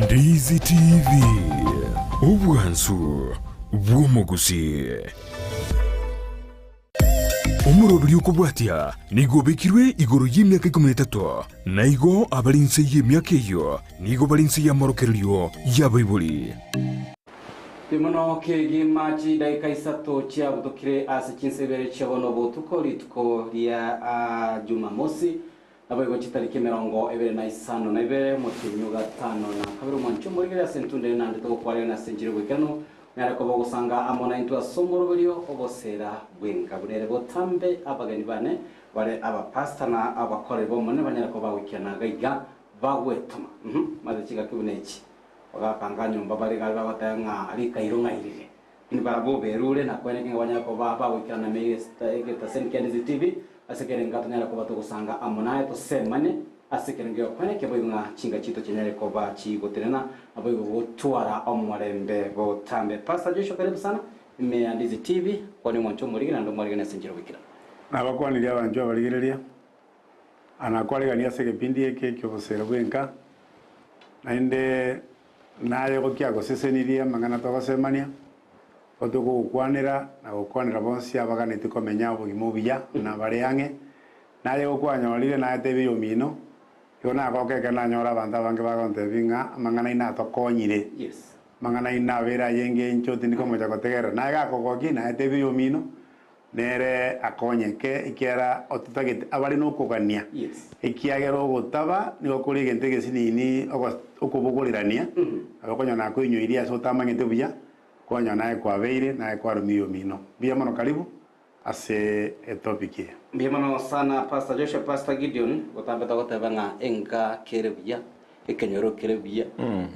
Ndizi TV, obwansu bw'omogusii. Omoroberi okobwatia nigo obekirwe igoro y'emiaka ikomi na etato, na igo abare inse y'emiaka eyio nigo bare inse y'amorokererio y'abaibori. Rimono kegima chidaika isato chiabutokire ase chinsa ibere chia bono botuko rituko ria Jumamosi, Naboigo chitariki emerongo ebere na isano na ibere, omotienyi o gatano na kabere, omwancho omorigere ase entunda ere naende togokwarerana ase enchera y'oboikeranu, onyare koba ogosanga amo naintwe ase omoroberio oboseera bw'enka buna ere botambe abageni bane bare abapastor na abakoreri b'Omonene banyare koba bagoikerana iga iga bagwetoma. Uhum, maze chingaki buna echi bagakanga nyomba bare iga bagoteba ng'a rikairo ng'airire. Lakini barabwo berure na kweneka ng'a banyare koba bagoikerana egetaseni kia Ndizi TV Ase ekerengo tonyare koba togosanga amo naye tosemane ase ekerengo gi'okweneka boigo ng'a chinga chiaito chinyare koba chigotenena naboigo gotwara omorembe botambe. Pastor Joshua karibu sana ime ya Ndizi TV kwani omwancho omorige naende omwarigani ase enchera ogoikera. Nabakwanirie abanchwa abarigereria, anakwarigania ase egepindi eke ki'obosera bw'enka, naende naye gokia gosesenirie amang'ana togosemania. Otogokwanera na gokwanera bonsi abaganetie komenya obogima obuya buna bare ang'e, naye gokwanyorire naetebie oyomino, igo nagoka ekero nanyora abanto abange bagontebia ng'a amang'ana aino atokonyire, amang'ana aino abeire ay'engencho tindi komocha gotegerera. Naye gakogokia naetebie oyomino, nere akonyeke, ekiagera ototagete abare nokogania, ekiagera ogotaba nigo kore egento egesinini okobogorerania, nabo okonyora nakoinyoirie ase otamanyete buya, Konya naye kwabeire, naye kwaromia oyomino. Mbuya mono karibu ase etopic eye. Mbuya mono sana Pastor Joshua Pastor Gideon gotambete goteba ng'a enka kere buya ekenyoro kere buya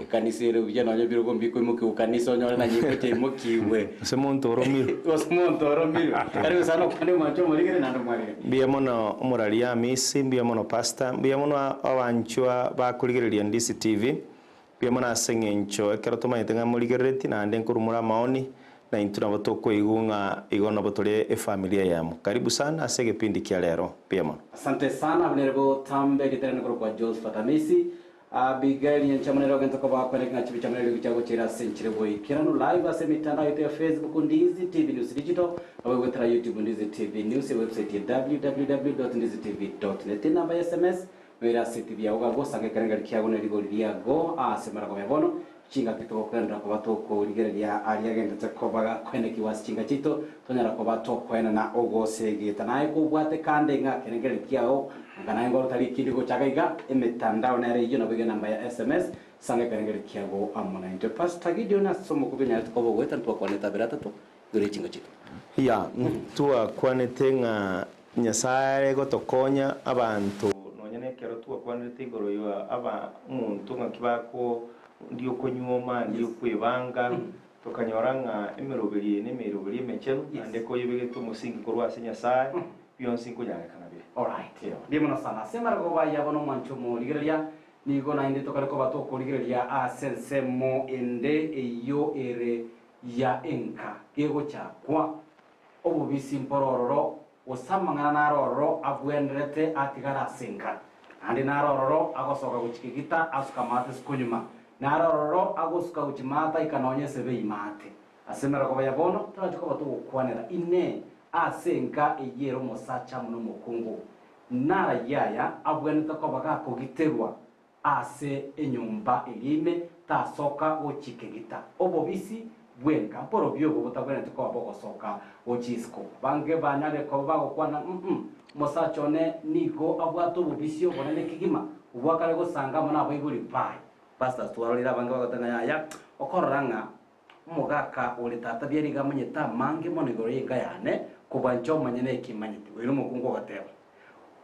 ekanisa ere buya nonye ebirogo mbikoimokiwa kanisa onyore na nyimbo chiaimokiwe Gose monto oromirwe. Gose monto oromirwe. Karibu sana okwane omwancho omorigere naende omwarigani. Mbuya mono omoraria Amisi, mbuya mono Pastor, mbuya mono abanchwa bakorigereria Ndisi TV. Mbuya mono ase engencho ekero tomanyete ng'a morigereretie naende nkorumora amaoni, na intwe nabo tokoigwa ng'a igo nabo tore efamiri eyemo. Karibu sana ase egepindi kia rero. Mbuya mono. Asante sana buna ere botambe egeterani korokwa Josephat Amisi Abigail Nyanchama nere ogento koba kweneki ng'a chibicha muna eriogi chiagochera ase enchera boikeranu live ase emitandao yaito ya Facebook Ndizi TV News Digital nabo egwetera YouTube Ndizi TV News ewebsite ya www.ndizitv.net enamba ya sms Noire ase etibi yao gagosanga ekerengeri kiago ne rigori riago ase emerogo ya bono, chingaki togokoenderera koba tokorigereria aria agenderete koba gakoenekigwa ase chinka chiaito, tonyara koba tokoenana ogosegeta. Naye kobwate kande ng'a ekerengererio kiao anga naye ngorota rikindi gochaka iga, emetandao nere eyio nabo iga enamba ya sms, sanga ekerengererio kiago amo naintwe. Pastor Gideon ase omokubi onyarete koba ogoeta ntwakwanete abere atato igoro ye chinka chiaito. Ya, ntwakwanete ng'a Nyasae are gotokonya abanto nonya nekero twakwanerete igoro ya aba omonto ng'aki bako ndi okonyuoma ndi okwebanga tokanyora ng'a emeroberi eye nemeroberi emechenu naende koyebegete omosingi korwa ase Nyasae bionsi nkonyarekana bire. Alright, mbuya mono sana ase amarogoba aya bono omwancho omorigereria, nigo naende tokare koba tokorigereria ase ensemo ende eyio ere ya enka gegochakwa. Obobisi mporororo, gose amang'ana naro ororo abwenerete atigare ase enka. Naende naro ororo agosoka gochia kegita asuka amaate ase konyuma. Naro ororo agosuka gochia maate aika nonya esebe imaate. Ase emerogoba ya bono torache koba togokwanera, Inee, ase enka eyio ere omosacha amo nomokungu, narayio aya abwenerete koba gakogiterwa Ase enyomba eria ime tasoka gochia kegita. Obobisi bw'enka mborobio obo botagwenereti koba bogosoka gochia isiko. Abange banyare koba bagokwana, Mm, omosacha one nigo abwate obobisi obonene kegima, obwo akare gosanga amo nabaibori baye. Pastors twarorire abange bagoteba ng'a yaya, okorora ng'a omogaka ore tata biara iga amanyete amange mono igoro y'enka yane kobua inche omonyene eki manyete. Oyo nomokungu ogoteba.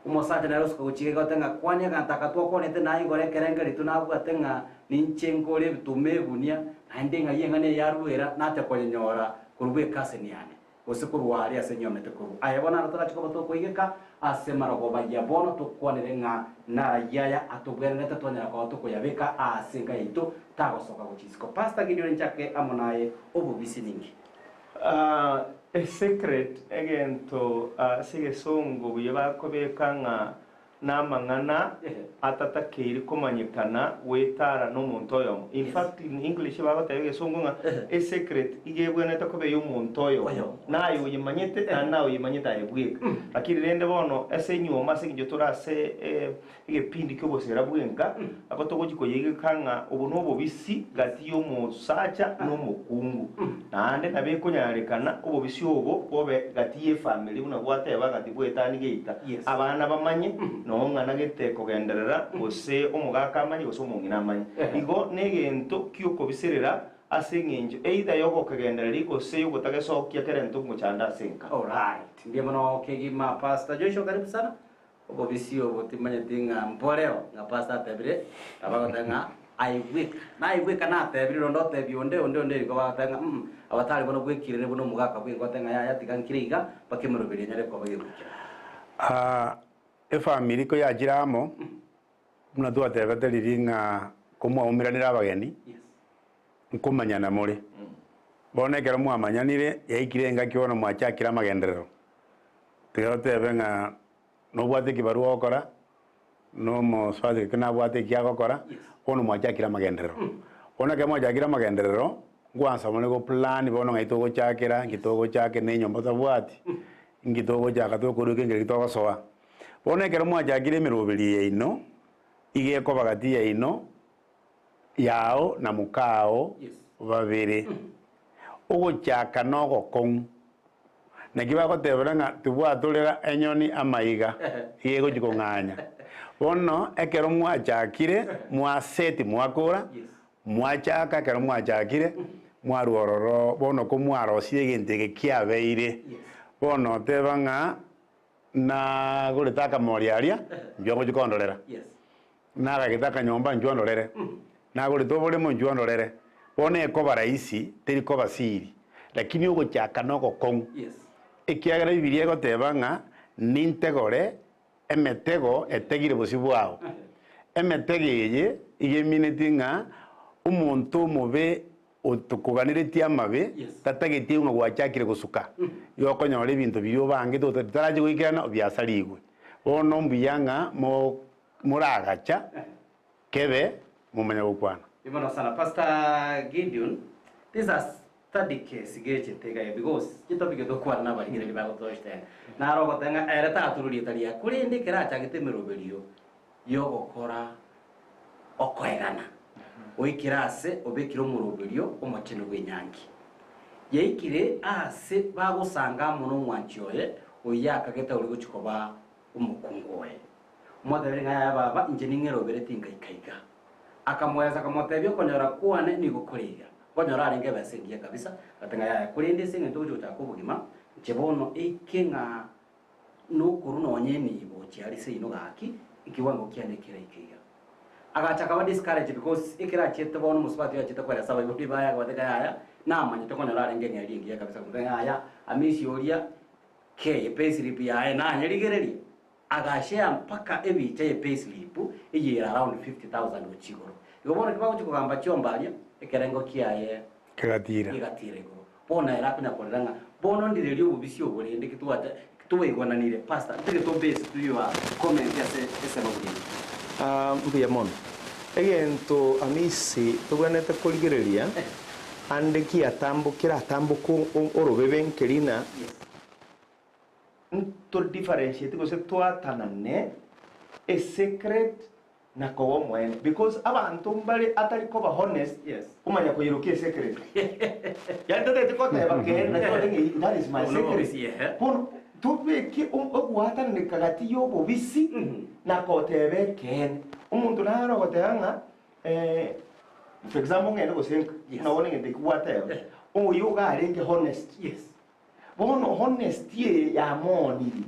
Omosacha nere osuka gochika egoteba ng'a kwania aganto aka twakwanete naye igoro ekerengererio nabwate ng'a ninche nkore ebituma egunia, naende ng'ai eng'ana eye yaruera nacha konyenyora korwa bw'ekaseni yane, gose korwa aria ase nyomete korwa. Aye bono aro torache koba tokoigeka ase amarogoba ya bono tokwanere ng'a narayio aya atobwenerete twanyara koba tokoyabeka aase enka yaito tagosoka gochia isiko. Pastor Gideon nchake amo naye obobisi ninki? A secret egento ase egesongo buya bakobeka ng'a Namang'ana Ehe. atatakeiri komanyekana goetara nomonto oyomo. In fact in English bagoteba egesongo ng'a Ehe. a secret iga ebwenerete koba ey'omonto oyomo. Oyomo. Naye oyemanyete naende naye oyemanyete aye bweka. Lakini rende bono ase enyuomo ase eng'encho tore ase egepindi ki'obosera bwenka, nabo togochia koyeigeka ng'a obo nobobisi gati y'omosacha na omokungu. Naende nabo ekonyarekana obobisi obo bobe gati y'efamiri buna gwateba ng'a tibwetani geita. Yes. Abana bamanye, noo ng'ana gete kogenderera, gose omogaka amanye, gose omong'ina amanye. Igo negento ki'okobiserera ase eng'encho either y'ogokegendereria gose y'ogotagesokia kerente omochando ase enka. Alright, mbuya mono kegima Pastor Joshua, karibu sana. Obobisi obo timanyeti ng'a mboreo, ng'a pastor atebire, abagoteba ng'a aye bweka, naye bweka natebire onde otebia onde, onde onde igo bagoteba ng'a mm abatari bono bwekirire buna omogaka bwenka otebe ng'a yaya tiga nkire iga mpaka emeroberio enyare koba gegoikera. Aa, efamiri koyachire amo, buna twatebete riria ng'a komwaumeranire abageni, Yes. nkomanyana more. Bono ekero mwamanyanire, yaikire engaki bono mwachakire amagenderero. Tiga totebe ng'a nobwate ekibarua ogokora, na omosubati geke nabwate eki agokora, bono mwachakire amagenderero. Bono ekero mwachakire amagenderero, nkwansa more go plan bono ng'ai togochakera, nki togochakera na enyomba tabwati, nki togochaka tokorueka enchera ki togosoa. Bono ekero mwachakire emeroberi yaino, iga ekoba gati yaino, yao na mokao babere, ogochaka nogokong'u. Naki bagotebera ng'a tibwatorera enyoni amaiga, iga egochia kong'anya. Bono ekero mwachakire, mwaseti mwakora, mwachaka ekero mwachakire, mwarwa ororo, bono komwarosirie egento eke kiabeire, bono oteba ng'a nagorete akamori aria, inchuo ngochia kondorera. Nagagete akanyomba inchuo ndorere, nagorete oboremo inchuo ndorere. Bono ekoba rahisi, teri koba siri, lakini ogochaka nogokong'u. Ekiagera Bibilia egoteba ng'a nintegore emetego etegire bosio bwao. Emetego eye iga eminetie ng'a omonto omobe otokoganeretie amabe, tatageti ng'a gwachakire gosuka, igo okonyora ebinto biria obangete bitarachi goikerana obiasarigwe. Bono mbuya ng'a mo Moragacha kebe momanya gokwana. Mono sana Pastor Gideon, this a study case gechete iga because chitopic tokwana na abarigereria bagotoshtenga naro ogoteba ng'a ere taturwa rieta riaye korende ekero achagete emeroberio yogokora okoegana oikire ase obekire omoroberio omochenu bw'enyangi yaikire ase bagosanga amo nomwanchi oye oyio akagete ore gochia koba omokungu oye. Omotebie ng'a yaya baba, inche ning'erobere tingaika iga. Akamoeresa akamotebia okonyora kwane nigo kore iga. Nkonyora arenge ebesa engiya kabisa, agateba ng'a yaya, korende ase eng'encho ogochia gochaka obogima, inche bono eike ng'a nokorwa nonya enibo gochia aria seino gaki, ekiwango kiane keraike iga. Agacha akaba discouraged because ekero achiete bono omosubati oyo achiete koeresa abaibori baye akabatebia ng'a yaya, namanyete konyora arenge eng'eria engiya kabisa, akamotebia ng'a yaya, amisia oria keye payslip yaye nanyerigereria. Agashare mpaka ebicha ye payslip eyio ere around 50,000 gochia igoro. Igo bono kibagochia kogamba chiombe aria, ekerengo kiaye Kegatira. kegatira igoro. Bono ere akonya korera ng'a bono ndirerie obobisi obo rende ki twacha twaigwananire. Pastor, ntige to base to your comment ase esababu eye. Ah, mbuya mono. Egento Hamisi tobwenerete korigereria, ande kiatambo keratamboke orobebe nkerina, Yes. Nto differentiate gose twatanane a secret na koba omoene because abanto mbare atari koba honest Yes. omanya koyerokia esecret yaani tatagete koteba kere naki ote ng'a that is my Obo nobobisi, secret ehe. bono tobeke ogwatananeka gati ya obobisi na koteba ekeene omonto naro ogoteba ng'a for example ng'ende gose nka Yes. nabo negento ekio gwateba oyo iga arenge honest Yes. Bono honesty eye yamoonirie,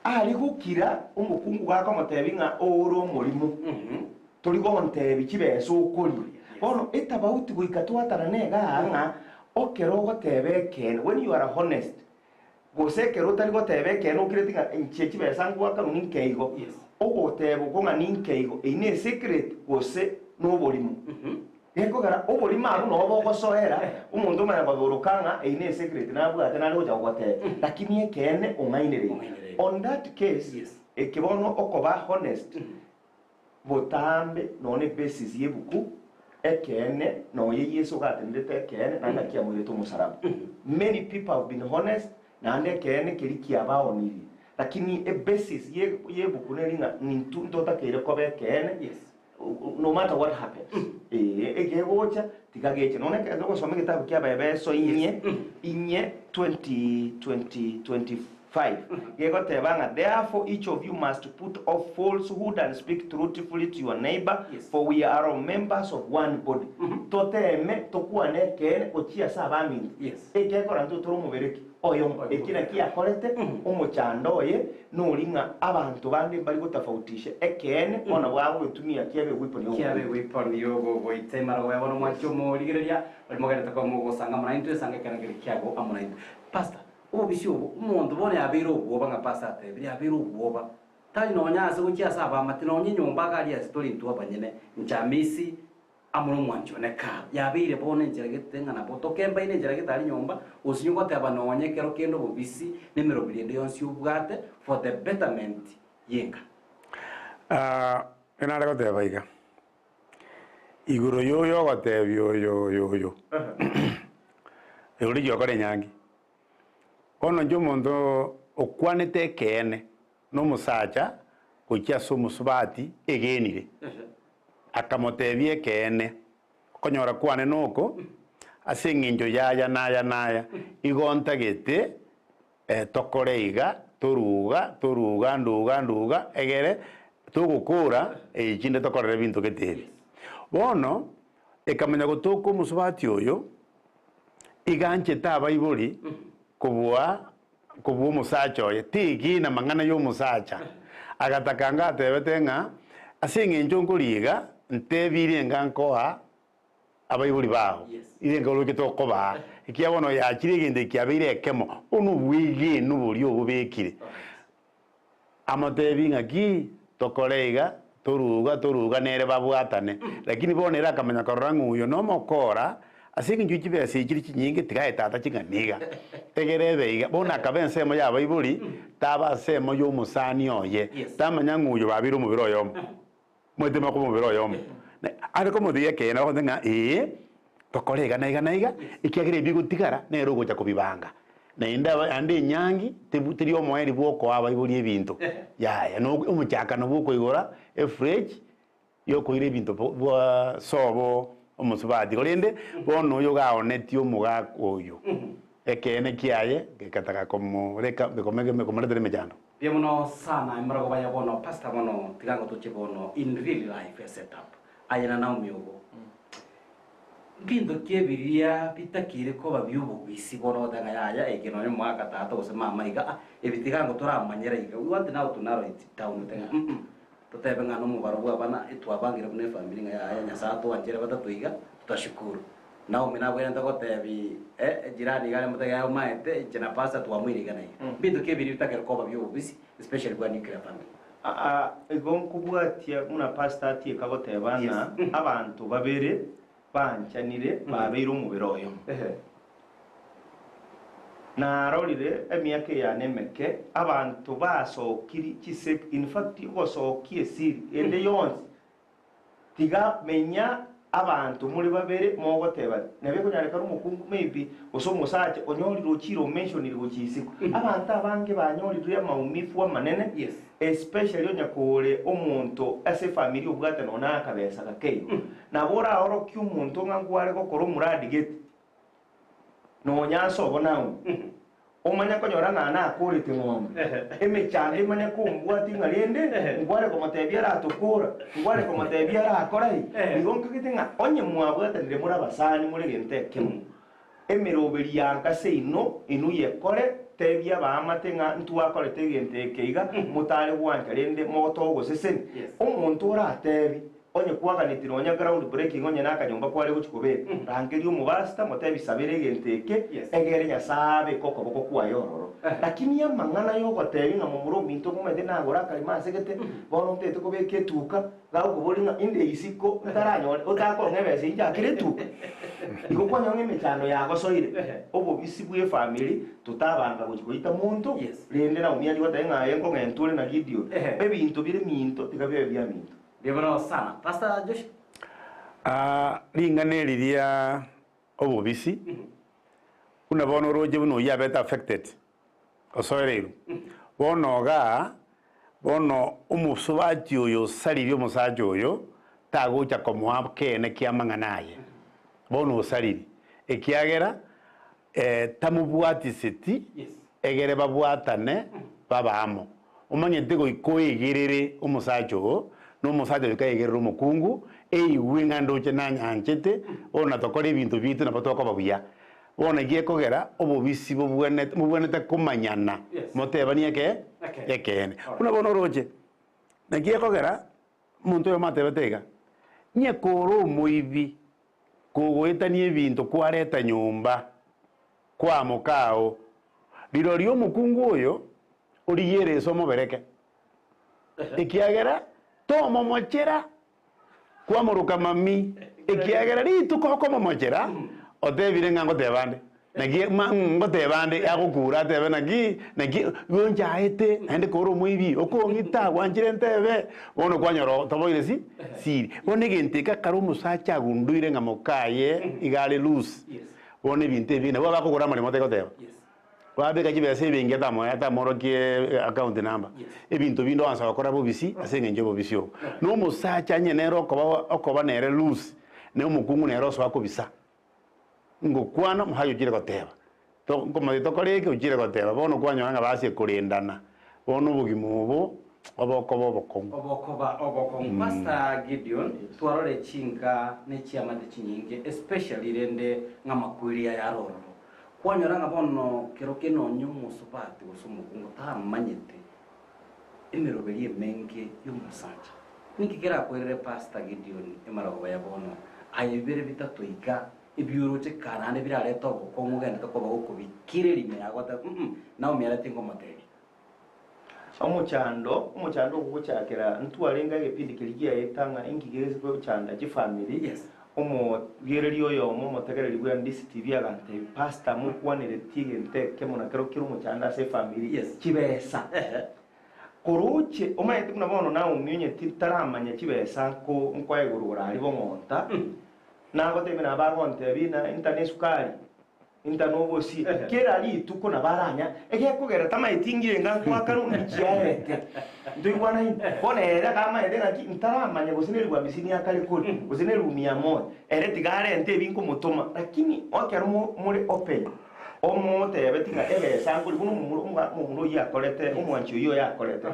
are gokira omokungu gakomotebia ng'a ore omorimo, tori gontebia chibesa okoria. Bono etabauti goika twatanane iga aa ng'a okero ogoteba ekeene, when you are honest, gose ekero otari goteba ekeene okireti ng'a inche chibesa ngoakanwa ninke igo, ogoteba okwo ng'a ninke igo, eyio ne esecret gose noborimo. Gekogera oborimo abwo noo bogosoera, omonto omanya koboroka ng'a eyio ne secret nabwate nare gocha gogotebia, lakini ekeene ong'ainereire. Ong'ainereire. On that case, Yes. Eke bono okoba honest botambe nonya ebasis y'ebuku ekeene nonya Yeso gatenenete ekeene naende naki amoirete omosaraba. Many people have been honest naende ekeene keria kiabaonirie lakini ebasis ye y'ebuku neri ng'a intwe ntotakeire koba ekeene no matter what happens. Ee ekegocha tiga geche. Nonya ekero togosoma egetabu kia Abaebeso inye inye 20 20 25 gegoteba ng'a therefore each of you must put off falsehood and speak truthfully to your neighbor for we are all members of one body. Toteme tokwane ekeene gochia ase abaminto. Ekekora intwe tore omobere ki? Oyomo. Eki naki akorete omochando oye nori ng'a abanto bande mbari gotofautisha ekeene bono bagogetumia kiabe weapon Kiabe yogogoita. weapon yogogoita emaragoba ya bono mwanche omorigereria oria mogenderete koba mogosanga amo naintwe esange ekerengerio kiago amo naintwe. Pastor, obobisi obo omonto bono yabeire obwoba ng'a pastor atebire yabeire obwoba tari nonya ase gochia ase abamate nonya enyomba iga aria ase tore intwe abanyene inche Amisi Amo nomwanchi one Karl, yabeire bono enchera gete ng'a nabo tokembaine enchera gete aria nyomba, osinye goteba nonye ekero kende obobisi na emeroberi ende yonsi obwate for the betterment y'enka. Ah, nare goteba iga, igoro ya oyo ogotebia oyo oyo oyo, igoro riria okora enyangi, bono inche omonto okwanete ekeene na omosacha gochia ase omosubati egenire, akamotebia ekeene, Okonyora kwane noko, ase engencho y'aya na aya na aya, igo ntagete tokore iga, toruga, toruga, nduga, nduga, egere togokora echi chinde tokorere ebinto gete ebi. Bono ekamanya gotoka omosubati oyo, iga anchete abaibori kobua kobua omosacha oye, tegena amang'ana y'omosacha. Agataka anga atebete ng'a ase eng'encho nkoria iga, ntebirie enga nkoa abaibori bao, ire enga oroche tokobaa, ekiagera bono yachire egento eke kiabeire ekemo, bono obwegenwa boria obobekire. Amotebi ng'aki tokore iga, toruga toruga nere babwatane. Lakini bono ere akamanya korora ng'a oyo nomokora, ase eng'encho ye chibesa echi chire chinyinge tiga aye tata ching'ana iga, egere ebe iga. Bono akaba ensemo y'abaibori, taba ensemo y'omosani oye, tamanya ng'a oyo babeire omobere oyomo. Omanyete mokoba omobere oyomo. Na are komotebia ekeene, agote ng'a ee, tokore iga na iga na iga, ekiagera ebi bigotigara nere ogocha kobibanga. Naende aba naende enyangi tebu teri omoerio bwa okoa abaibori ebinto, yaya, na omochakano bwa okoigora efridge ya okoira ebinto bo bwa sobo omosubati. Korende bono oyo gaonetie omogaka oyo, ekeene kiaye gekataka komoreka komoretera emechando. Mbuya mono sana emorogoba ya bono pastor bono tiga ngotoche bono in real life a set up aye na Naomi obo mbinto ki ebiria bitakeire koba biobobisi bono ogoteba ng'a yaya eke nonye omogaka tata gose mama iga ah ebi tiga ngo toramanyera iga we want now to narrow it down otebe ng'a mm totebe ng'a nomobaro bwa abana etwabangire buna efamiri ng'a yaya Nyasaye atwanchere batato iga tutashukuru. Naomi nabwenerete gotebi eh, jirani iga aremotebia aye omaete inche na pastor twamoire iga na iga. Mbinto ki ebiri bitakere koba bi'obobisi especially bwa nuclear family? Aa igo nkobwatia buna pastor atieka goteba ng'a abanto babere banchanire babeire omobere oyomo. Narorire emiaka eyane emeke abanto basokiri chisek in fact ogosokia esiri ende yonsi Tiga menya abanto more babere mogotebania, nabo ekonyarekana omokungu maybe gose omosacha onyorire ochire omentionire gochia isiko. Abanto abange banyorirwe amaumifu amanene especially onye kore omonto ase efamiri obwate nonya na akabesa gake igo. Nabo oraorokie omonto ng'a nkware gokora omuradi gete nonya ase obonang'u. Omanye konyora ng'a nakoorete ng'ombe, emechando emanye kombwatia ng'a rende nkware komotebia aratokora, nkware komotebia arakora eye. Nigo nkagete ng'a onye mwabwatanire more abasani more egento ekemo, emeroberi ya nka seino inwe yekore, tebia abaamate ng'a ntwakorete egento eke iga, motare gwancha rende motogoseseni. Omonto oratebi Onye kwaganeti nonya ground breaking onye nakanyomba kware gochia kobeka, rangeria omobasta motebi sabera egento eke egere Nyasae abeke okoboko kwaye ororo. Lakini amang'ana yogotebi ng'a momura ominto omomanyete nagore akarimo ase gete, bono ntagete kobeka etuka, gakoboria ng'a inde isiko ntaranyore otakong'a ebesa inchakere etuka. Igo kwanyora ng'a emechando yagosoire, obobisi bw'efamiri totabanga gochia goita monto, rende Naomi achia goteba ng'a aye nkong'enta ore na Gideon, ebinto bire minto tiga bibe biaminto. Mbuya mono sana. Pastor Joshua. Aa, ring'ana eri ria obobisi, buna bono oroche buna oyio abete affected, osoereirwe. Bono igaa, bono omosubati oyo osaririe omosacha oyo, tagocha komoa keene ki'amang'ana aye. Bono osaririe, ekiagera tamobwatiseti egere babwatane babe amo. Omanyete goika oegerere omosacha oo, na omosacha goika aegerere omokungu, eigwe ng'a ndoche nanyanchete, bono natokore ebinto biaito nabo tokoba buya. Bono eki gekogera obobisi bobwenerete mobwenerete komanyana, motebanie eke ekeene. Buna bono oroche, naki gekogera omonto oyomo atebete iga, Onye kore omoibi, kogoetania ebinto kwareta nyomba kwa mokao, rirorio omokungu oyo origie ereso omobereke, ekiagera tomomochera Kwamoroka mami, ekiagera rituko okomomochera, otebire ng'a ngoteba nde, naki ma ngoteba nde agokura atebe naki naki igo nchaete naende kore omoibi okong'ita gwanchire ntebe, bono kwanyora toboire si siri. Bono egento eke ekero omosacha agunduire ng'a mokaye iga are loose, bono ebinto ebi nabo abakogora amaremo otari goteba. Babeka chibesa ebenki atamoe atamorokie account number. Ebinto binde oansa gokora bobisi ase eng'encho y'obobisi obo. Na omosacha onye nere okoba okoba nere loose, na omokungu nere osoa kobisa. Ngokwana omosacha ochire goteba, to nkomanya tokore eke ochire goteba, bono kwanyora ng'a basie korendana, bono obogima obo obokoba obokong'u. Obokoba obokong'u. Pastor Gideon, twarore chinka ne chiamate chinyinge especially rende ng'a amakweri aya are ororo. Kwanyora ng'a bono kero ke nonya omosubati gose omokungu tamanyete emeroberi emenge y'omosacha. Ninki kerakwerere Pastor Gideon emarogoba ya bono aye bibere bitato iga ebioroche ka naende birarete obokong'u ogendete koba gokobikira ime yago otebe mm Naomi ere tingomotebia. Omochando, omochando ogogochakera ntwarenge egepindi keria giaeta ng'a inki gese gochanda chifamiri, Yes. omogereri oyomo omotegereri bwa NDC TV agantebia, pastor mokwaneretie egento ekemo na kero kere omochando ase efamiri, Yes. chibesa. Ehe. Koroche, omanyete buna bono Naomi onye taramanya chibesa nko nkoa igoro orari bong'onta, nagotebia nabo agontebia ng'a intane esukari, Inta nobosie, kera rituko nabo aranya, egekogera tamaeti ngire ng'a nkoakana onde chiarete. Ntoigwanaine? Bono ere akamaete ng'aki ntaramanya gose neribu amisini akare kori, gose neribu mia moja, ere tiga arente ebi nkomotoma. Lakini ekero mo more open, omotebeti ng'a ebesa nkori buna omomura omoga omomura oyio akorete, omwanchi oyio oye akorete.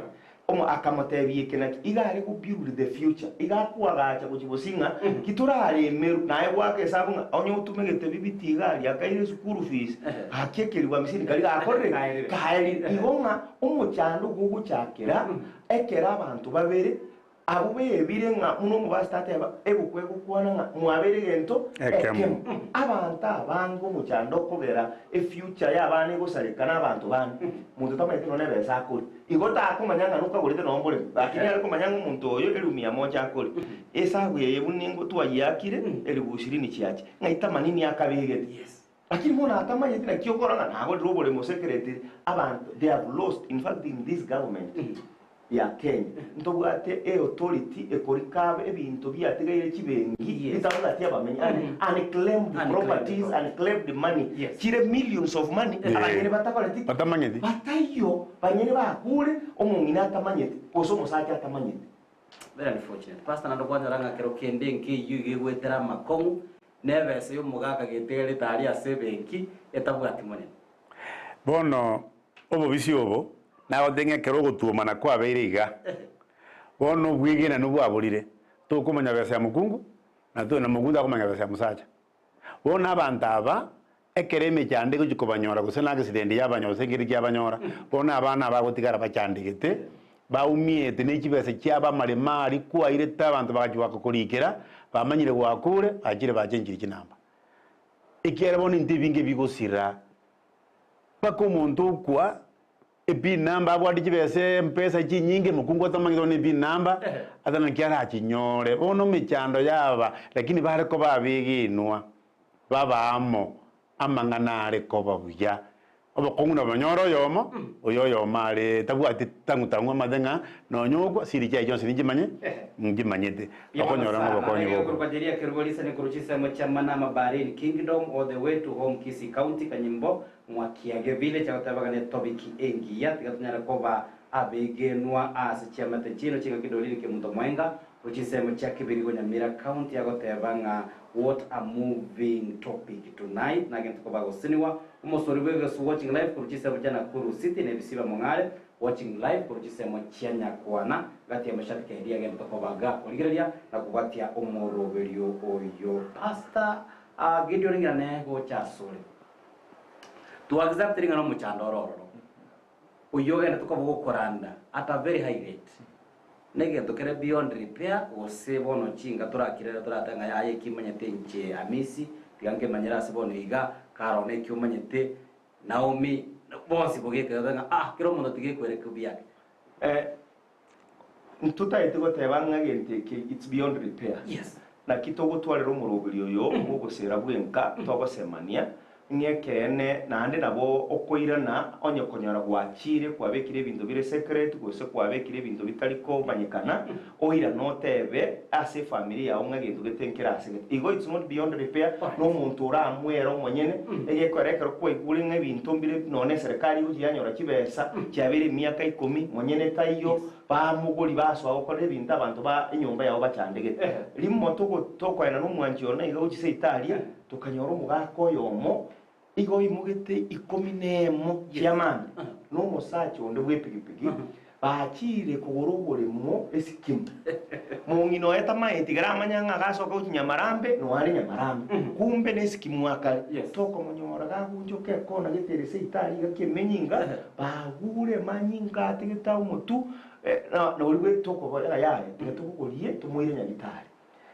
Omo akamotebia eke naki, iga are go build the future, iga akoagacha gochia bosio ng'a ki toraremerwe, naye goaka esabu ng'a onye otumegete bibiti iga aria akaire eschool fees, gaki ekerigwa amisini karia gakorire ki? Kaerire. Igo ng'a omochando gogochakera ekero abanto babere abwo bebire ng'a buna omopastor ateba ebuku egokwana ng'a mwabeire egento Ekemo. ekemo. Abanto abange omochando okogera efuture ya abana egosareka na abanto bande, monto tamanyeti nonya ebesa akoria. Igo takomanya ng'a nokagorete nonya oboremo, lakini are komanya ng'a omonto oyo eribu mia moja akore. Esabu eye buna ingo twayiakire, eribu ishirini chiache, ng'a itamanini akabegete. Lakini bono atamanyeti naki okora ng'a nagorire oboremo secretly, abanto they have lost, in fact in this government ya Kenya, ntobwate e authority ekorika ebinto biatigaire chibenki bitabwati abamenyi, yaani unclaimed properties, unclaimed money, chire millions of money, abanyene batakoreti ki? Batamanyeti. Bataiyo, banyene bakure, omong'ina atamanyeti, gose omosacha atamanyeti. Very unfortunate. Pastor naende kwanyora ng'a kero kende nkeyio iga egwetera amakong'u, na ebesa ya omogaka getegerete aria ase ebenki etabwati monene. Bono obobisi obo nagotebia ng'a ekero ogotuomana kwabeire iga, bono obwegenani bwaborire, tokomanya besa ya mokungu, na to na mokungu takomanya besa ya mosacha. Bono abanto aba, ekero emechando egochia kobanyora gose na accident yabanyora gose ekero kiabanyora, bono abana aba bagotigara bachandegete, baumiete ne chibesa chiabo amaremo aria kwairete abanto bagachia goakokorikera, bamanyire gwakure, bachire bachenchire chinamba. Ekiagera bono ebinto ebinge bigosira, mpaka omonto okwa epin number abwate chibesa mpesa chinyinge mokungu atamanyete bono epin number ata naki arachinyore. Bono emechando yaba lakini bare koba abegenwa. Baba amo, amang'ana are koba buya. Obokong'u nabonyore oyomo, oyo oyomo are tabwati tang'u tang'u amate ng'a nonya okwa siri chiaye chionsi ninchimanye, nchimanyete. Okonyora ng'a obokonyi boko. Korwa Jeria Kerubo Risani korwa chinsemo chia Manama Bahrain Kingdom all the way to home Kisii County Kanyimbo Mwakiage Village agoteba ng'a netobiki engiya tiga tonyare koba abegenwa ase chiamate chiaino chingaki Doreen Kemunto Moenga Korwa chinsemo chia Kibirigo Nyamira County agoteba ng'a what a moving topic tonight nagento koba gosenigwa omosori bw'egesu watching live korwa chinsemo chia Nakuru City na ebisiba Mong'are watching live korwa chinsemo chia Nyakwana gati ya mashabiki aria agento koba gakorigereria na kobwatia omoroberio oyo Pastor Gideon ng'irane gocha asore to accept ring'ana omochando ore ororo oyio ogendete koba ogokoranda at a very high rate. Negento kere beyond repair gose bono chinga torakirere toratebe ng'a yaya eki manyete inche Hamisi tiga nkemanyere ase bono iga Carol neki omanyete Naomi bonsi bogeka iga ng'a ah kera omonto tiga ekwere kibyake. Eh, ntotagete goteba ng'a egento eke it's beyond repair. Yes. Naki togotwarera omoroberi oyo bw'ogosera bwenka togosemania, ng'a ekeene, naende nabo okoirana onye konyora gwachiire kwabekire ebinto bire secret gose kwabekire ebinto bitari komanyekana, oirane otebe ase efamiri yao ng'a egento gete nkere ase gete. Igo it's not beyond repair, na omonto oramwere omonyene, egekogera ekero kwaigure ng'a ebinto mbire nonye eserekari egochia yanyora chibesa chiabeire emiaka ikomi, monyene taiyo, Bamogori basoa gokora ebinto abanto ba enyomba yabo bachandegete. Rimo tokoenda nomwanchi one iga gochia seito aria, tokanyora omogaka oyomo igo oimogete ikomi nemo chi'amambia, na omosacha onde bw'epigipigi, bachiire kogora oboremo esikimu. Mong'ina oye tamaeti ekero amanya ng'a agasoka gochia Nyamarambe, noyo are Nyamarambe, kumbe nesikimu akare. Tokomonyora gagunchoka ekona gete ere seito aria iga ki'emenyinga, Bagure amanyinga atigete omotu, na na oria bwe tokobora yaya, tiga tobogorie tomoire nyagitari.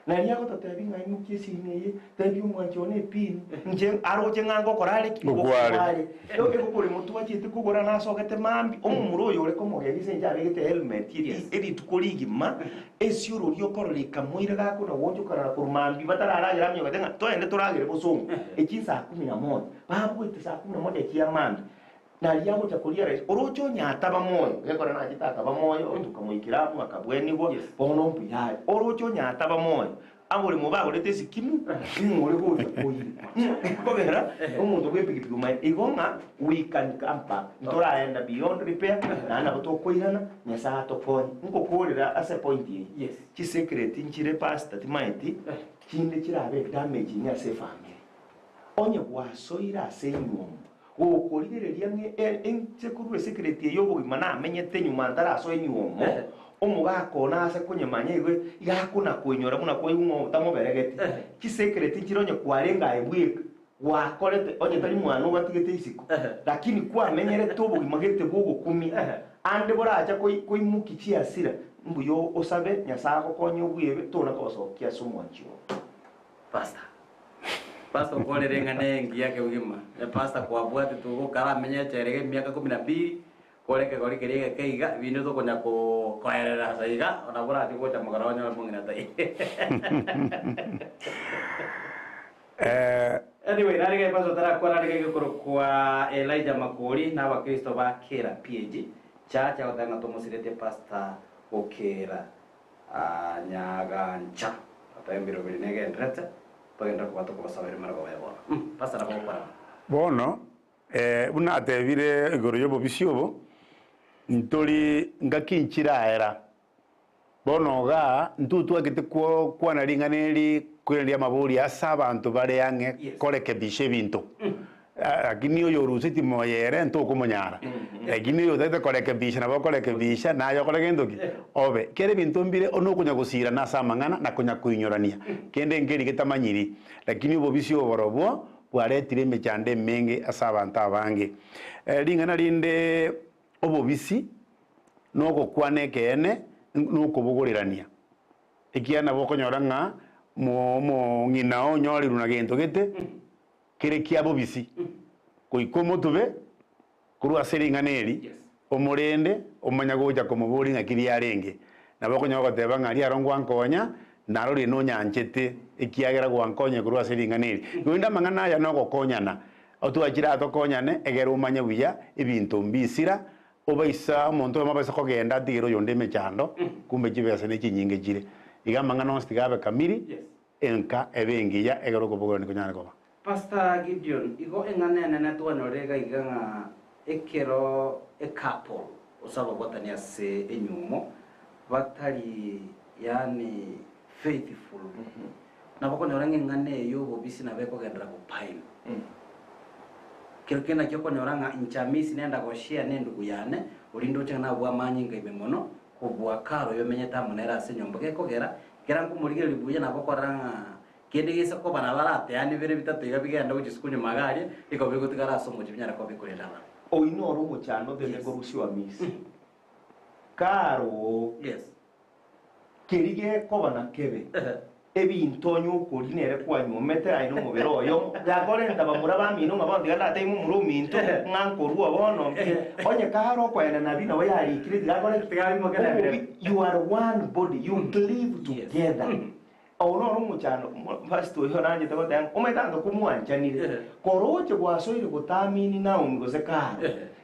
Naria agototebia ng'a imokia esimi eye, tebia omwanchi one epin, inche aroche ng'a ngokora are ki? Ngokware. Ngokware. Egokori motwe achiete kogora nasogete mambia, omomura oyo ore komogenia ase enche abegete helmet eri erituko rigima, esiorori okorora ekamoira gakona goonchokana na korwa mambia batararagera amiogote ng'a toende toragere bosongo, echi nsaa kumi na moja, babuete saa kumi na moja chia mambia. Naria agocha koria rais, oroche onye ataba moyo, gekora nachete akaba moyo, tokamoikera amo akabwenigwa, bono mbuya are. Oroche onye ataba moyo, aboremo bagorete esikimu, ng'o ore gocha koira? Kobera omonto bw'epigipigi omanyete. Igo ng'a we can come back, ntoraenda beyond repair, naende nabo tokoirana, Nyasaye atokonye. Nkokorera ase epoint eye, chisecret nchire pastor timaeti, chinde chirabe damaging ase efamiri. Onye gwasoire ase enywomo, gokorigereria ng'a inche korwa esekereti eye y'obogima namenyete nyuma ntarasoa enywomo, omogaka one ase konyemanya igo iga akona-koinyora buna kwaigwa ng'a otamoberegeti. Chisekereti nchire onye kwarenge aye bweka, gwakorete onye tari mwana obatigete isiko, lakini kwamenyerete obogima gete bw'ogokumia, ande boracha koimokia chiasira, mbuya osabe Nyasae agokonye obwebe, tona kobasokia ase omwanchi oo. Pastor. Pastor okorire eng'ana engiya kegima. Ne pastor kwabwatete ogokaramenye echere iga emiaka kumi na mbili, kore ekegori keria egeke iga, binde tokonya ko koerera ase iga, nabo orache gocha mogoro onyore mong'ina taiyo. Eh, Anyway, nare iga pastor tarakwana nare iga egekorokwa Elijah Makori na abakristo ba Kera PAG Church agoteba ng'a tomosiretie pastor gokera. Nyagancha, goteba emeroberi negendererete, togenderere koba tokobasabera emerogo ya bono. Pastor nabo ogokwana bono. Bono, buna atebire igoro y'obobisi obo, ntori ngaki nchiraera. Bono igaa intwe twagete kwana ring'ana eri koiraneria amabori ase abanto bare ang'e korekebisha ebinto. Lakini oyo orusetie moyo ere ntokomonyara, lakini oyo otagete korekebisha nabo okorekebisha, naye okore gento ki? Obe. Kera ebinto mbire one okonya gosirana ase amang'ana na konya koinyorania, kende nkeri getamanyiri. Lakini obobisi obo borobwo bwaretire emechando emenge ase abanto abange. Ring'ana rinde obobisi nogokwana ekeene nokobogorerania. Ekiagera nabo okonyora ng'a omong'ina onyorirwe na gento gete. Kere kia bobisi, goika omotube korwa ase ring'ana eri, omorende, omanya gocha komoboria ng'aki riarenge. Nabo okonyora goteba ng'a riaro ngwankonya, Narorire nonyanchete, ekiagera gwankonya korwa ase ring'ana eri. Korende amang'ana aya nogokonyana, otwachire aa tokonyane, egere omanye buya ebinto mbisira, obaisa omonto oyomo abaise kogenda atigere oyonde emechando, kumbe chibesa ne chinyinge chire. Iga amang'ana onsi tiga abe kamiri, enka ebe engiya, egere okobogerania konyare koba. Pastor Gideon, igo eng'ana enene twanyorire iga iga ng'a ekero ecouple gose ababwatani ase enyuomo batari yaani faithful nabo okonyora ng'a eng'ana eye y'obobisi nabo ekogenderera gopaima. Kero kende nakio okonyora ng'a inche Amisi nenda goshare na endugu yane oria ndoche ng'a nabwo amanyinga ime mono kobua Karo oyo omenyete amo nere ase enyomba gekogera ekero nkomorigereria buya nabo okorora ng'a Kende gese koba nabo arateane bire bitato iga bigende gochia isiko nyuma iga aria, bikoba bigotigara ase omochie binyare koba bikorenda abanto. Oyio noro omochando otete korusiwa Misiri. Kare oo, keria gekoba na kebe, ebinto onye okoria nere kwanyuomete aye nomobere oyomo, gakorenta bamura bamino ng'a bono tiga ndatebie momura ominto ng'a nkorua bono mbi. Onye kare okoenda nabi nabo yarikire tiga akore ki? Obobi, you are one body, you cleave together. Ogo noro omochando pastor oyio oranchete goteba ng'a omanyete abanto komwanchanire, koroche gwasoire gotamini Naomi gose Karo,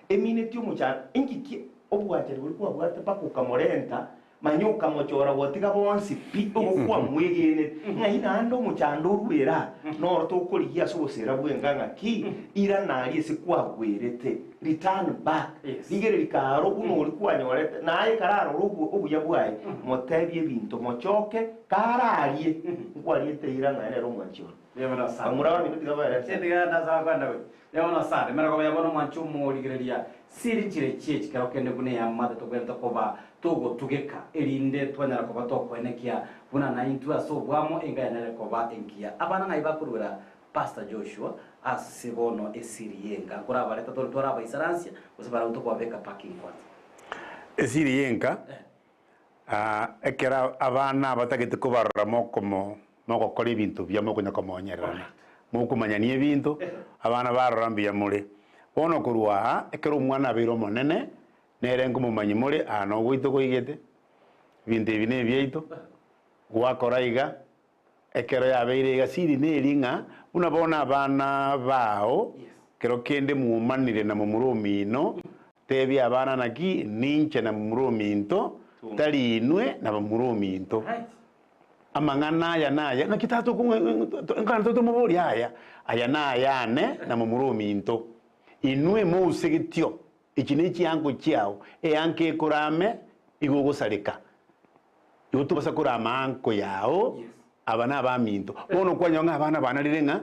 emineti omochando, inki ki obwanchani boria kwabwate mpaka okamorenta, manya okamochora gotiga bonsi pi, ogo kwamwegenete, ng'ai naende omochando orwere aa, noro tokorigia ase obosera bwenka ng'aki, irana aria ase kwagwerete, return back, rigereria karo buna oria kwanyorete, naye kararore obuya bwaye, motebie ebinto, mochoke. Kararie, nkwariete eira ng'a nere omwanchi one. Bamura bamino tiga baerese. Emerogo ya bono omwanchi omorigereria siri chire chie chikero kende buna eamate tobwenerete koba togotugeka erinde twanyara koba tokoenekia buna naintwe ase obwamo enga yanere koba engiya. Abana ng'ai bakoruera Pastor Joshua ase bono esiri y'enka nkorabareta tore twarabaisaransia gose barabwo tokobabeka parking kwanza. Esiri y'enka Ekero abana abatagete kobarora mokomo mogokora ebinto buya mokonya komonyererana, mokomanyania ebinto, abana barora mbuya more. Bono korwa aa, ekero omwana abeire omonene, nere nkomomanyia more, aa nogoito koigete, ebinto ebi nebiaito, gwakora iga, Ekero yabeire iga siri neri ng'a buna bono abana bao, kero kende mwomanire na momura omino, tebia abana naki ninche na momura ominto, tari inwe na bamura ominto. Amang'ana aya naya, naki tata nkana totomoboria aya, aya nayane na momura ominto. Inwe mousegetio, echi nechiango chiao, eanka ekorame igo ogosareka. Igo tobasa korama anko yao, aba nabaminto. Bono kwanyora ng'a abana banarire ng'a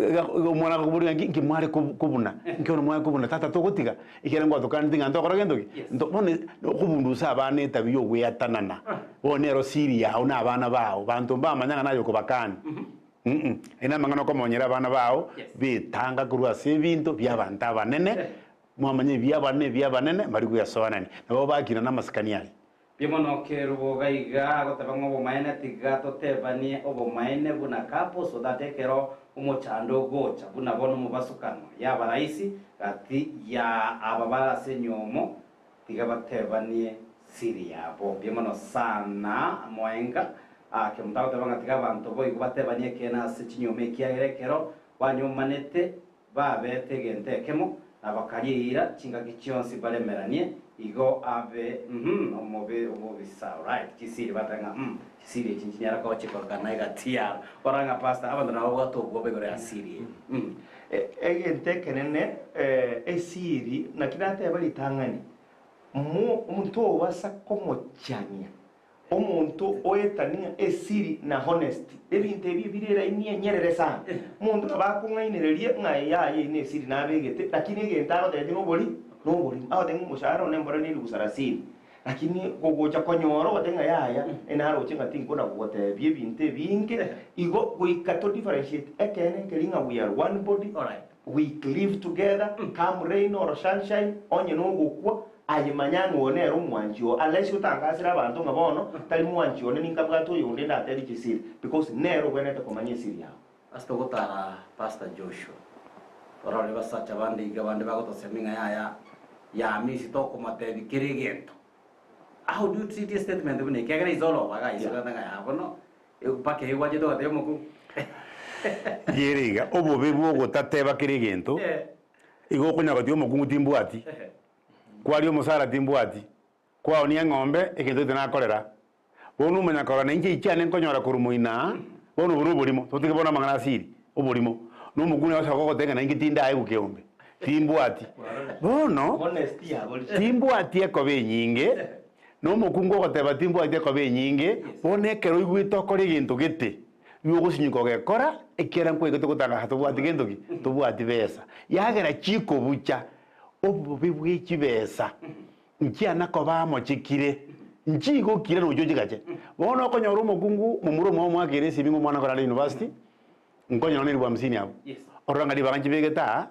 iga omwana akakoboria ng'a nki mware kobuna, nki bono mware kobuna tata togotiga, ekiagera ngwatokaneti ng'a ntokora gento ki? Nto bono okobundusa abana etabi ya ogweatanana, bono nero siri yao na abana bao, banto mbamanya ng'a naye okobakani mh, ayio namang'ana okomonyera abana bao, betanga korwa ase ebinto bia abanto abanene, mwamanya ebi abanene ebi abanene mbari gwesoanania, nabo bakina namasikani aria. Pi mono kerubo gaiga agoteba ng'a obomaene tiga totebanie obomaene buna couple so that ekero omochando ogocha buna bono omobasukano yaba rahisi gati ya aba bare ase enyomo tiga batebanie siri yabo. Mbuya mono sana Moenga. Kemunto agoteba ng'a tiga abanto boigo batebanie ekeene ase chinyomo ekiagera ekero banyomanete Babete egento ekemo, na bakaria eira chingaki chionsi baremeranie, igo abe uhum omobe obobisa. Alright, chisiri bateba ng'a uhm chisiri echi nchinyara koba chikorokana egati yabo. Barora ng'a pastor, abanto nabo babwate obwoba igoro ya siri eye. Uhm. Egento ekenene esiri naki nateba ritang'ani, mo ntobasa komochania Omonto oetani ng'a esiri na honesty, ebinto ebi ebire eraini enyerere sana. Omonto nabo akong'ainereria ng'a yaya eye nesiri nabegete, lakini egento agotebetie nobori noborimo. Agoteba ng'a omoshahara one mbore nelifu sarasini, lakini gogocha konyora ogoteba ng'a yaya naroche ng'a tinkona gogotebia ebinto ebinge, igo goika to differentiate ekeene nkeri ng'a we are one body, we live together, come rain or sunshine, onye nogokwa Aye manya ng'a oyo nere omwanchi oo, unless otangasire abanto ng'a bono tari mwanchi one ninkabwate oyonde ndatebi chisiri, because nere obwenerete komanya esiri yao. Ase togotara Pastor Joshua, torore basacha bande iga bande bagotosemia ng'a yaya yamisi tokomotebi kera egento. How do you treat a statement buna eye? Ekiagera is all over iga ase ng'a ya bono. Mpaka eyio gwachete ogatebia omokungu. Yere iga, obobe bw'ogotateba kera egento, igo okonya gotiga omokungu timbwati, kwaria omosara timbwati, kwaonia eng'ombe egento gete nakorera. Bono omanya korora na inche chiane nkonyora korwa moino aa, bono obo noborimo, totige bono amang'ana asiri, oborimo. Na omokungu nere osoka gogotebia ng'a nainche tindaegwa keombe, timbwati. Bono, timbwati ekoba enyinge, Na omokungu ogoteba, Timbwati ekoba enyinge, bono ekero oigwete okore egento gete, nigo ogosinyuka ogekora, ekiagera nkwaigete gotangasa tobwati gento ki? Tobwati besa. Yagera chikobucha obobe bwe chibesa, nchiana koba amo chikire, nchigokira nochio chigache. Bono okonyora omokungu momura omwabo omwakere esimi ng'a omwana korare university, nkonyora neribu hamsini abwo. Orora ng'a ribaga nchibegete aa,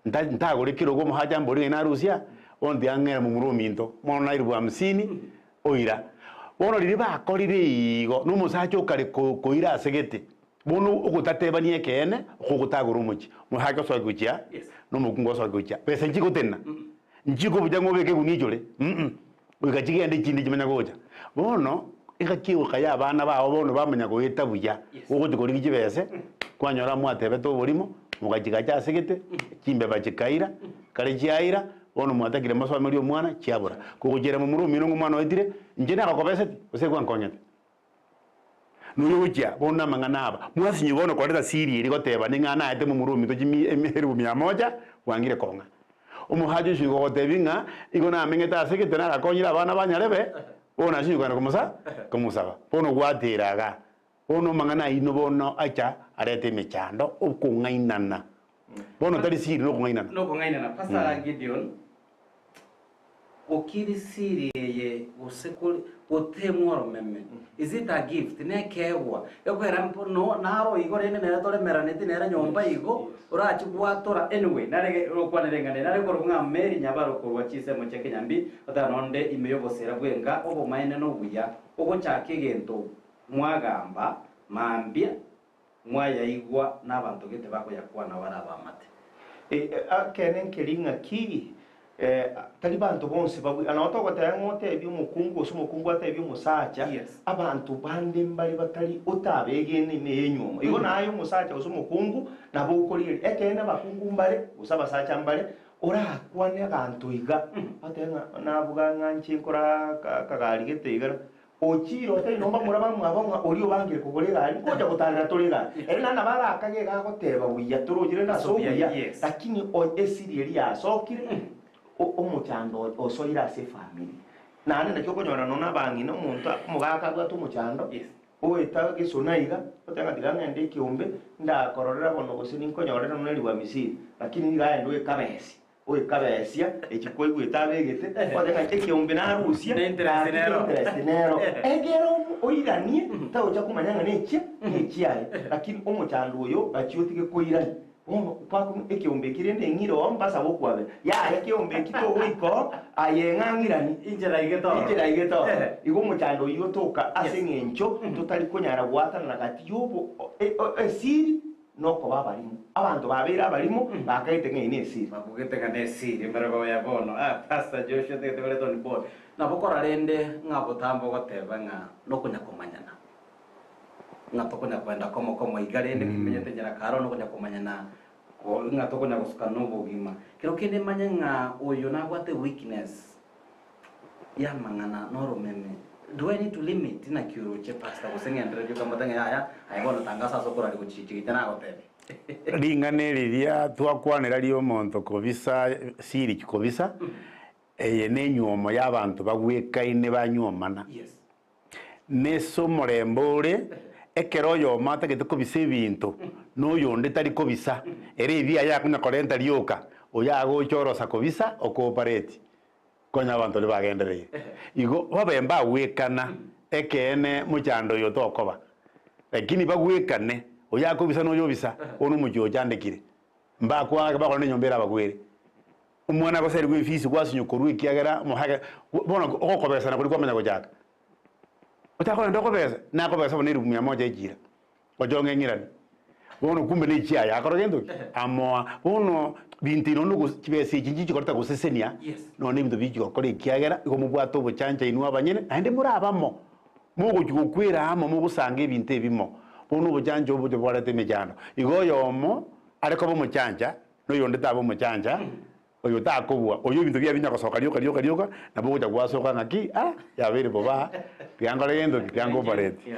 Ntagore kerogo omosacha ambori ng'a inarusia, bono tiga ng'ere momura ominto, mono na elifu hamsini oira. Bono riria bakorire igo, na omosacha okare koira ase gete, bono ogotatebania ekeene, okwo ogotagora omochie. Omosacha osoe gochia, na omokungu osoe gochia, besa nchigotenena, nchikobucha ng'a obeke egunia ichore, goika chigende echinde chimanye gocha. Bono, engaki egoka ya abana bao bono bamanya goeta buya, ogochia korigia chibese, kwanyora mwatebete oborimo, mogachigacha ase gete, chimbeba chikaira, kare chiaira, bono mwatakire mosomerie omwana, chiabora. Kogochiera momura omino ng'a omwana oetire, inche nagokobeseti, gose gwankonyete. Noyo ogochia bono namang'ana aba, mwasinywa bono koreta siri eria goteba ning'a naete momura ominto chimi elifu mia moja, bwangire kong'a. Omosacha oyo igo ogotebia ng'a igo nameng'ete ase egete nagakonyire abana ba nyarebe, bono asinywe kogenda komosa komosaba. Bono gwatera igaa, bono amang'ana aino bono acha arete emechando, okong'ainana. Bono tari siri nokong'ainana. Nokong'ainana. Pastor Gideon, Gokiri siri eye gose gotemwa oromeme, is it a gift? Nekeegwa gekoera no naro igo rende nere toremeraneti nere nyomba igo orachi gwatora anyway nare rokwanere ng'a nere korokwa ng'a Mary Nyabaro korwa chinsemo chia Kenyambi oteba nonde ime yobosera bwenka obomaene nobuya ogochaka egento mwagamba mambia mwayaigwa nabanto gete bakoyakwana bare abamate. Ekeene nkeri ng'aki, tari banto bonsi babwe, nabo togoteba ng'a otebie omokungu gose omokungu atebie omosacha, abanto bande mbare batari otabegene ime y'enywomo. Igo naye omosacha gose omokungu nabo okorigereria. Ekeene abakungu mbare gose abasacha mbare, orakwane aganto iga, otebe ng'a nabuga ng'a inche nkore akagari gete iga. Ochiire otari nomba mura bamwabo ng'a oria obangire kogora egari, ngocha gotarera tore egari. Ere naende nabo arakage iga agoteba buya, toroche rende ase obuya, lakini esiri eria yasokire, omochando osoire ase efamiri. Naende naki okonyora nonya abang'ina omonto omogaka abwate omochando, oeta gesona iga, oteba ng'a tiga ng'ende ekeombe, ndakororera bono gose ninkonyorere nonya eriwa misiri, lakini nigo aende oekabesie. Goikabesia eki kwaigwete abegete, ogoteba ng'a ekeombe narusia, Ne interest gaki nero. interest nero. Ekero oiranie, tagocha komanya ng'a nechia, nechiaye. Lakini omochando oyo gachia otige koirania. Bono kwakuna ekeombe eki rende eng'ire oo mbasabe okwabera. Yaya ekeombe eki togoika oo, aye ng'a ng'iranie. Inchera iga toro. Inchera iga toro. Igo omochando oyio otoka ase eng'encho totari konyara goatanana gati yobo esiri Nokoba abarimo. Abanto babeire abarimo, bakaete ng'a eye nesiri. Bakogete ng'a nesiri emerogo ya bono. Ah, Pastor Joshua tagete koreta on board. Nabo kora rende ng'a botambe ogoteba ng'a nokonya komanyana. Ng'a tokonya koenda komo komo iga rende kimenyete nyarakaro nokonya komanyana ko ng'a tokonya gosuka nobogima. Kero kende manye ng'a oyo nabwate weakness. Y'amang'ana noromeme. Do I need to limit? Naki oroche pastor gose ng'enderere rioka mbote ng'a yaya aye bono tangasa ase okoraria gochicha egecha nagotebia. Ring'ana eri riria twakwanera ri'omonto kobisa siri kobisa, eye nenywomo y'abanto bagwekaine banywomana. Yes. Nese omorembe ore, ekero oyomo atagete kobisa ebinto, na oyonde tari kobisa, ere ebiaye akonya korenta rioka, oyo agocha orosa kobisa okoopareti. Konya abanto baria bagendereire. Igo babe mbagwekana ekeene mochando oyo tokoba. Lakini bagwekane, oyo akobisa na oyo obisa, bono omochie ochandekire. Mbakwa bakore na enyomba erabagwere. Omwana agoserigwe efisi gwasinywa korwa ekiagera omohage bono ogokobesana koria kwamanya gochaka. Otakorenda okobesa, nakobesa bono elifu mia moja echira. Ochonge eng'irani. Bono kumbe ne chiaye akora gento ki? Amoa. Bono binto ino nogo chibesa echi nchichikoreta gosesenia, Yes. nonya ebinto bichi gokora ekiagera igo mobwate obochancha inwe abanyene, naende more abamo. Mogochia gokwera amo mogosanga ebinto ebimo. Bono obochancha obo tibwareta emechando. Igo oyomo are koba omochancha, na oyonde taba omochancha, oyo takobua, oyo ebinto biaye binya gosoka rioka rioka rioka, nabo ogocha gwasoka ng'aki ah, yabeire bobe aa, tiga nkore gento ki, tiga nkopareti.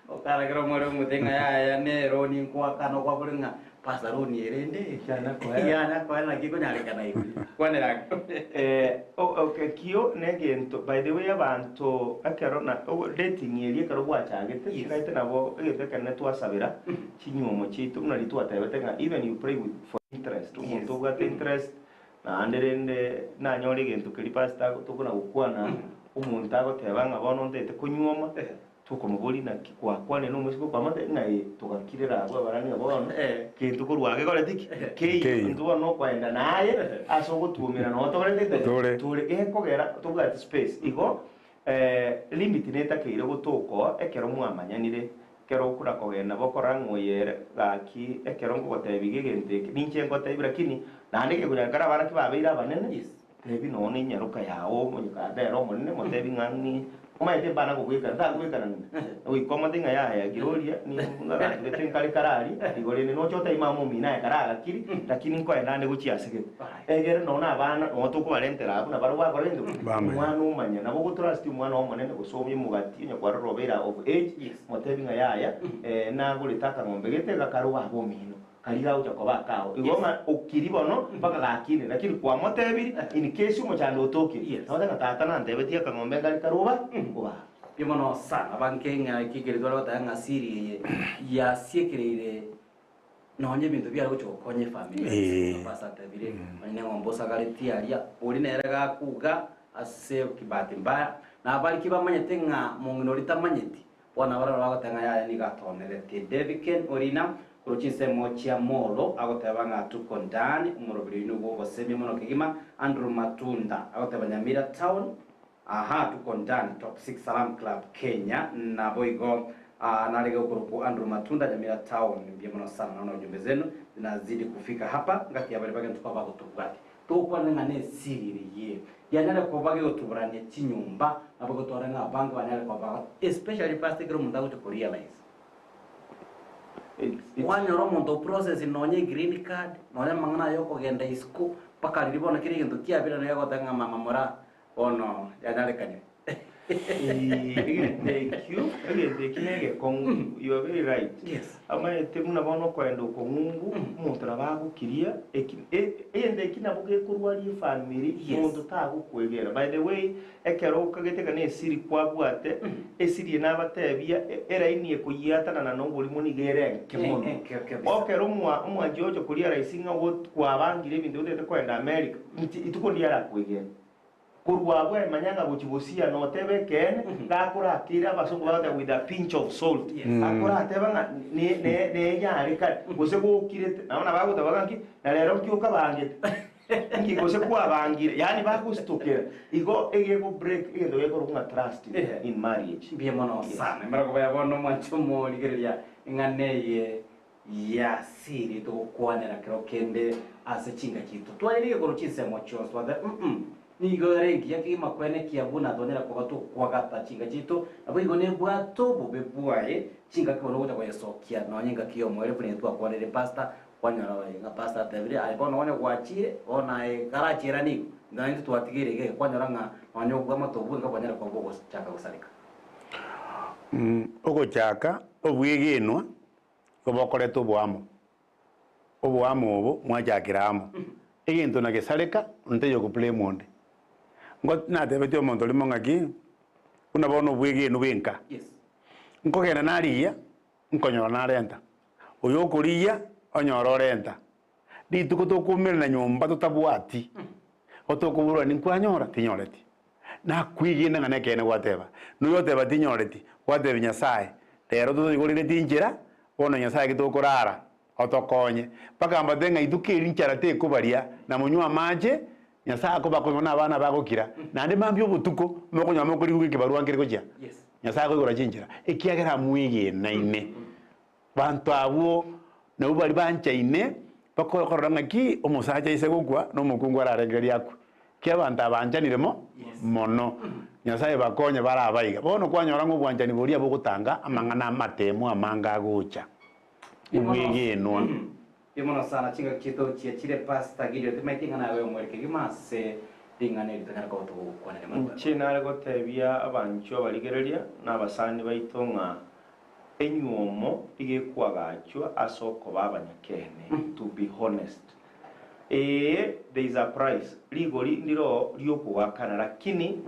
Okaragera omwere omote ng'a yaya neroni nkoakana okwabore ng'a pasa roni ere ende Yana koera. yana koera naki ekonyarekana igo. Kwanera ang'e. Eh, o- ok, ekio negento by the way abanto ekero na o- dating eria ekero gwachagete Yes. naete nabo egento ekenene twasabera chinywomo chiaito buna riria twatebete ng'a even you pray with for interest omonto Yes. obwate interest naende rende nanyore egento keria pastor ago tokona gokwana omonto agoteba ng'a bono ntaete konywoma Tokomoboria naki gwakwanire nomoiseke okwamate, ng'a ee, togakirera abwo abarani ng'a bono kento korwa aa gekoreti ki? Keiyo. Keiyo. Intwe bono nokoenda naye ase ogotuomera noo tokorete ki? Tore. Tore. Gekogera tobwati space. Igo limit netakeire gotokoa ekero mwamanyanire, ekero okona kogenda bokorora ng'a oyo ere gaki ekero nkogotebia iga egento eke, ninche ngotebi lakini naende gekonyarekana abana ki babeire abanene, Tebi nonya nenyaroka yao omonyekanda ere omonene, motebi ng'a ng'i omanyete mbana gobwekana, ntakobwekana ng'ina. Goika omote ng'a yaya Gloria, ning'agatugete nkare kare aria, igo rende noche otebi mama omino aye kare agakiri, lakini nkoenda ande gochia ase gete. Egere nonya na abana, nonya tokobarentera abwo nabarabwo bakora gento ki? Bamanya. Omwana omanya. Nabo ogotrust omwana omonene gose omogati onye kwarora obeire of age, motebi ng'a yaya, nagorete akang'ombe gete, gakare obe omino. Karia gagocha koba akao. Igo ng'a okiri bono mpaka gakine, lakini kwamotebiri in case omochando otokire. Yes. Nabo ng'a tata nantebetie akang'ombe nkare kare oba obaa. Mbuya mono sana banke ng'a eki ekeri tware goteba ng'a siri eye yasiekereire nonye ebinto biare gocha gokonya efamiri Eh. Pastor atebire onye ne eng'ombe osagaretie aria oria nere gakuga ase kibahati mbaya na abariki bamanyete ng'a mong'ina oria tamanyeti Bono abarabwo bagoteba ng'a yaya nigo atooneretie. Daviken Orina korwa chinsemo chia Molo agoteba ng'a tuko ndani omoroberi oino bw'ogosemia mono kegima. Andrew Matunda agoteba Nyamira Town aha tuko ndani Top Six Salam Club Kenya naboigo narege okorokwa Andrew Matunda Nyamira Town mbuya mono sana naona ujumbe zenu zinazidi kufika hapa ngaki ya baria bagento koba bagotobwatia. Togokwana ng'a nesiri eye yanyare koba gegotuburania chinyomba, nabo gotwara ng'a abange banyare koba especially pastor ekero omonto agocha ko realize. Kwanyora omonto o process nonye egreen card, nonye amang'ana aya okogenda isiko, mpaka riria bono kera egento kiabire naye agoteba ng'a mama moraa bono yanyarekanire. Egento ekio, egento ekio na egekong'u, you are very right. Yes. Amaete buna bono okoenda okong'umbu, omonto nabo agokiria, eki e- egento eki nabo gekorwaria efamiri, Yes. monto tagokwegera. By the way, ekero okagete ng'a na esiri kwabwate, esiri eye nabatebia, e- eraini ekoyiatanana na oborimo nigo ere enke mono. Enke kabisa. Okero omwa omwanchi ocha koria rahisi ng'a go kwabangire ebinto otagete koenda America, inche ituko ndiria arakwegere. Korwa abwo aye manya ng'a gochia bosia notebe ekeene, gakorakeire abasongo bagoteba with a pinch of salt, akorateba ng'a ne- ne- nenyarekane, gose gokirete, nabo nabagoteba ng'a nki, na rero nki okabangete, nki gose kwabangire, yaani bagositokera. Igo egego break egento gekorokwa ng'a trust in marriage. Mbuya mono sana. Emerogo ya bono mwanche omorigereria eng'ana eye ya siri togokwanera kero kende ase chinka chiaito. Twarire igoro chinsemo chionsi twateba mm nigo ere engiya kegima kwenekia buna twanyare koba tokwagata chinka chiaito, naboigo nebwate obobe bwaye chingaki bono ogocha koyesokia nonye engaki y'omoerio buna twakwanire pastor kwanyora oye ng'a pastor atebire aye bono onye gwachire bono aye karachiera nigo nonye intwe twatigeire iga iga kwanyora ng'a nonye obwamate obwo bwenka bwanyare koba bogochaka gosareka. Ogochaka obwegenwa Igo bokoreta oboamo, oboamo obo mwachakera amo. Egento na gesareka, onde taiyo okoblame onde. Ngo natebetie omonto rimo ng'aki, buna bono obwegenwa bwenka, nkogenda narigia, nkonyora narenta, oyo okorigia, onyora orenta. Rituko tokoumerana nyomba totabwati, gotokoborwa ninkwanyora, tinyoreti. Nakwegena ng'a nekeene gwateba. Noyo oteba tinyoreti, gwatebia Nyasae, rero totoigorereti inchera, bono Nyasae ki tokorara, otokonye. Mpaka mbate ng'a ituko eri nchara tekobaria, na monywe amache, Nyasae akobakonya buna abana bagokira, naende mambia obotuko, mokonyora mokorigwa ekebarua nkere gochia. Nyasae akoigora chinchera, ekiagera amwegenaine. Banto abwo nabwo baria banchaine, bakorora ng'aki omosacha aise gokwa, na omokungu ararengererie akwe. Ki abanto abanchanire mo mono. Nyasae bakonye bare abaiga. Bono kwanyora ng'a obwanchani boria bogotanga amang'ana amatemu amange agocha. Obwegenwa. Mbuya mono sana chingaki chiaito chiachire Pastor Gideon timaeti ng'a naye oyomo ere kegima ase ring'ana eri tonyare koba togokwanera mambia. Inche nare gotebia abanchwa abarigereria na abasani baito ng'a enyuomo iga ekwagachwa ase okoba abanyakeene, to be honest. Ee, there is a price, rigori ndiro riokogoakana, lakini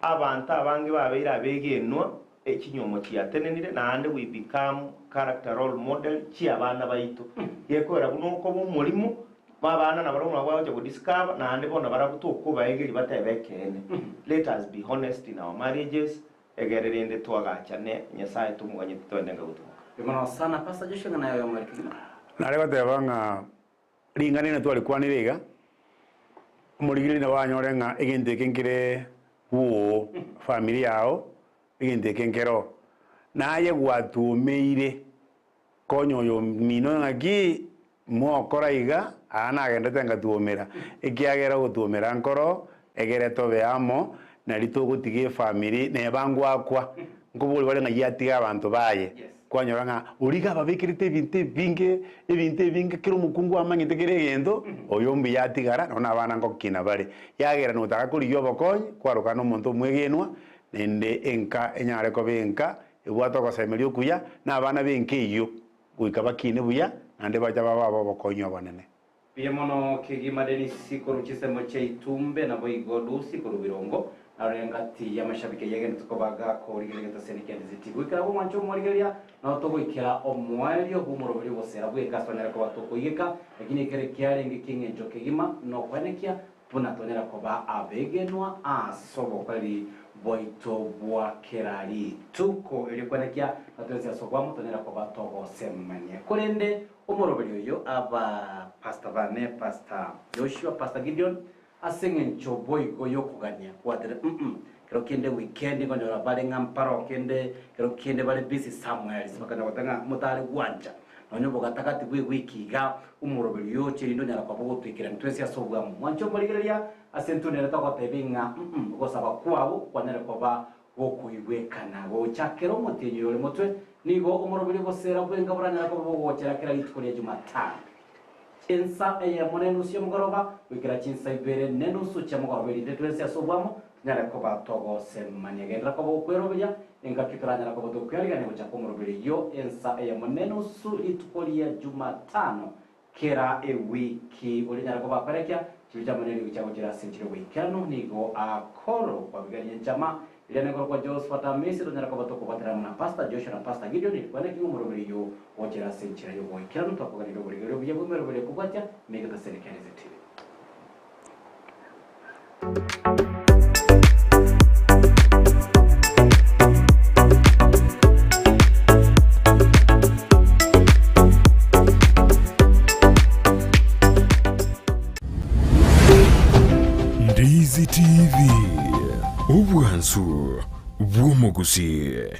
abanto abange babeire abegenwa, chinyuomo chiatenenire, naende we become character role model chiabana baito. Gekoera buna okoba omorimo, abana nabarabwo nabo bagocha godiscover, naende bono barabwo tokobaegeria batebe ekeene. Let us be honest in our marriages, egere rende twagachane, Nyasaye tomoganyete toende nka gotumoka. Mbuya mono sana Pastor Joshua ng'a naye oyomo ere kegima. Nare goteba ng'a Ring'ana eri twarikwanire iga, omorigereria nabo anyore ng'a egento eke nkere bwoo, famiri yao, egento eke nkeroo. Naye gwatuomeire konya oyomino ng'aki mokora iga, aa nagendete ngatuomera, ekiagera ogotuomera nkoroo, egere tobe amo, nari togotiga efamiri neba ngwakwa, nkoboria bare ng'ai atiga abanto baye. Kwanyora ng'a oria iga ababekerete ebinto ebinge, ebinto ebinge, kera omokungu amanyete kera egento, oyo mbuya atigara, nonya na abana ngokina bare. Yagera notaka korigia obokonyi, kwarokana nomonto omwegenwa, naende enka enyare koba enka ebwate ogosemeria okuya, na abana b'enka eyio goika bakine buya, naende bacha babe ab'obokonyi obonene. Mbuya mono kegima Dennis korwa chinsemo chia Itumbe naboigo Lucy korwa Birongo narore engati y'amashabiki ayio agenderete koba gakorigereria egetaseni kia Ndiziti. Goikera abwo omwancho omorigereria nao togoikera omoerio bw'omoroberi ogosera bweka ase tonyare koba tokoigeka lakini ekere kiarenge ki'eng'encho kegima nokwenekia buna tonyare koba abegenwa ase obokoreri bwaito bwa kera rituko erio kwenekia na twensi ase obwamo tonyare koba togosemania. Korende Omoroberi oyo aba Pastor bane, Pastor Joshua, Pastor Gideon, ase eng'encho boigo yokogania kwatere mm kero kende weekend nkonyora bare ng'a mparo kende kero kende bare busy somewhere else bakanya goteba ng'a motare gwancha nonya obogatagati bwe ewiki iga omoroberi oyo oche rinde onyara koba ogotoikerania twensi ase obwamo. Mwanche omorigereria ase intwe nere togotebia ng'a mm ogosaba kwao kwanyare koba Gokoigwekana gocha kera omotienyi oyore motwe, nigo omoroberi ogoseera bw'enka boranyare koba bogochera kera rituko ria Jumatano, ensa eyemo na enusu ya mogoroba goikera chinsa ibere na enusu chia mogoroba, erinde twensi ase obwamo tonyare koba togosemania. Genderera koba okweroberia engaki toranyare koba tokwearigania gochaka omoroberi oyio ensa eyemo na enusu rituko ria Jumatano Kera ewiki oria onyare koba akoerekia chibi chiamanyene nigo chiagochira ase enchera y'oboikeranu, nigo akorokwa Abigaili Enchama, eria nekorokwa Josephat Amisi, tonyare koba tokobwatera amo na Pastor Joshua na Pastor Gideon, rikwana ki ng'a omoroberi oyio gochera ase enchera y'oboikeranu, twakoganirie oborigereria obuya bw'emeroberi ekobwatia negetaseni kia Rize TV. Ndizi TV, obwansu bw'omogusii.